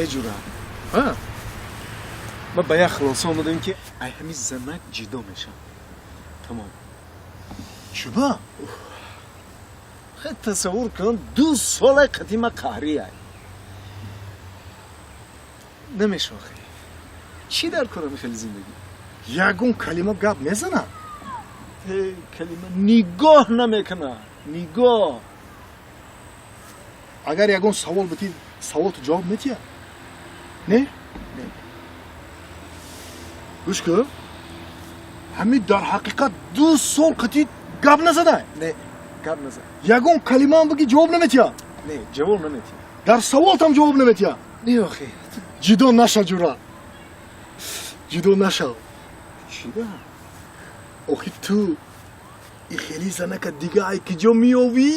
Э, ҷура, ман ба як хулоса омадам, ки ай ҳами занак ҷидо мешавам, тамом. Чуба? Хел тасаввур кун, 2 сола қадима қаҳрияй намешава. Хе, чӣ дар корами хеле зиндагӣ? Ягон калима гап мезанад? Э, калима, нигоҳ намекунад, нигоҳ. Агар ягон савол битӣ, саволту ҷавоб метиҳад, не? Не. Гӯш кун, ҳамин дар ҳақиқат 2 сол қатӣ гап назадай? Не, гап назад. Ягон калимаам бигӣ, ҷавоб наметиҳад? Не, ҷавоб наметиҳад. Дар саволтам ҷавоб наметиҳад? Не, охи. Ҷидо наша, ҷура, ҷидо нашав. Чӣ да? Охи, ту и хели занака дига ай киҷо меёвӣ?